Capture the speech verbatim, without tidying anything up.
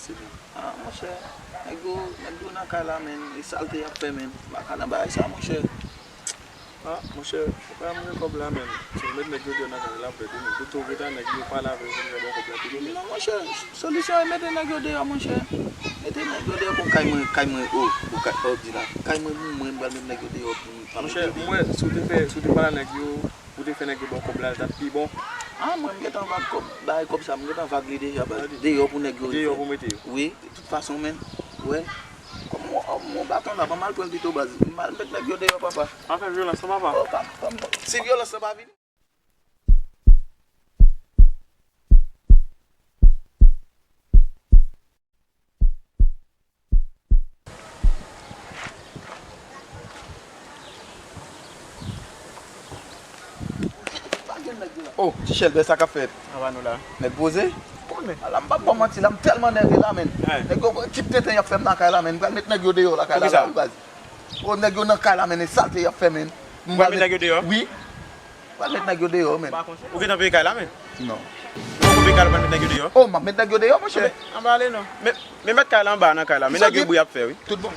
Ah, monchè, nèg yo, nèg yo nan kay la, men, e salte y ap fè, men. M pa ka nan bagay sa, monchè. Ah, monchè, ou pa mwen kòb la, men. Si w met nèg yo deyò nan kay la, ap bèt wi, men. Toutan w ret a nèg yo, pale avè yo, pou yo ba w kòb la, tou wi, men. Non, monchè, solisyon e mete nèg yo deyò, monchè. Mete nèg yo deyò, bon, kay mwen, kay mwen, o, bon, kay, o, di la. Kay mwen, pou mwen, m pral met nèg yo deyò, pou m pa mete yo deyò. Monchè, mwen, si w te fè, si w te pale a nèg yo, Ou te fè nèg yo ba w kòb la, l t ap pi bon. Ah, mwen, m gentan vag kòb, bay kòb sa, m gentan vag li deja, baz. Deyò pou nèg yo. Deyò pou mete yo. Wi, de tout fason, men. Wè. Kòm mwen, mwen baton la, ban m al pran l pito, baz. M al met nèg yo deyò, papa. Pa fè vyolans non, papa. Oh, pa, pa, pa. Si vyolans lan pa vini. Oh, ti Chèlbè, sa k ap fèt? Anba nou la. Nèg poze? Konnen. Ala, m p ap ba w manti la, m tèlman nève la, men. Nèg yo, kit tenten y ap fè m nan kay la, men. M pral met nèg yo deyò lakay la, wi, baz. Oh, nèg yo nan kay la, men, e salte y ap fè, men. M pral met nèg yo deyò? Wi. Pral met nèg yo deyò, men. Ou gentan peye kay la, men? Non. Ou poko peye kay la, pral met nèg yo deyò? Oh, m ap met nèg yo deyò, monchè. Anben, anben ale non. Men, men mèt kay la anba nan kay la. Men nèg yo bri ap fè, wi. Tout bon.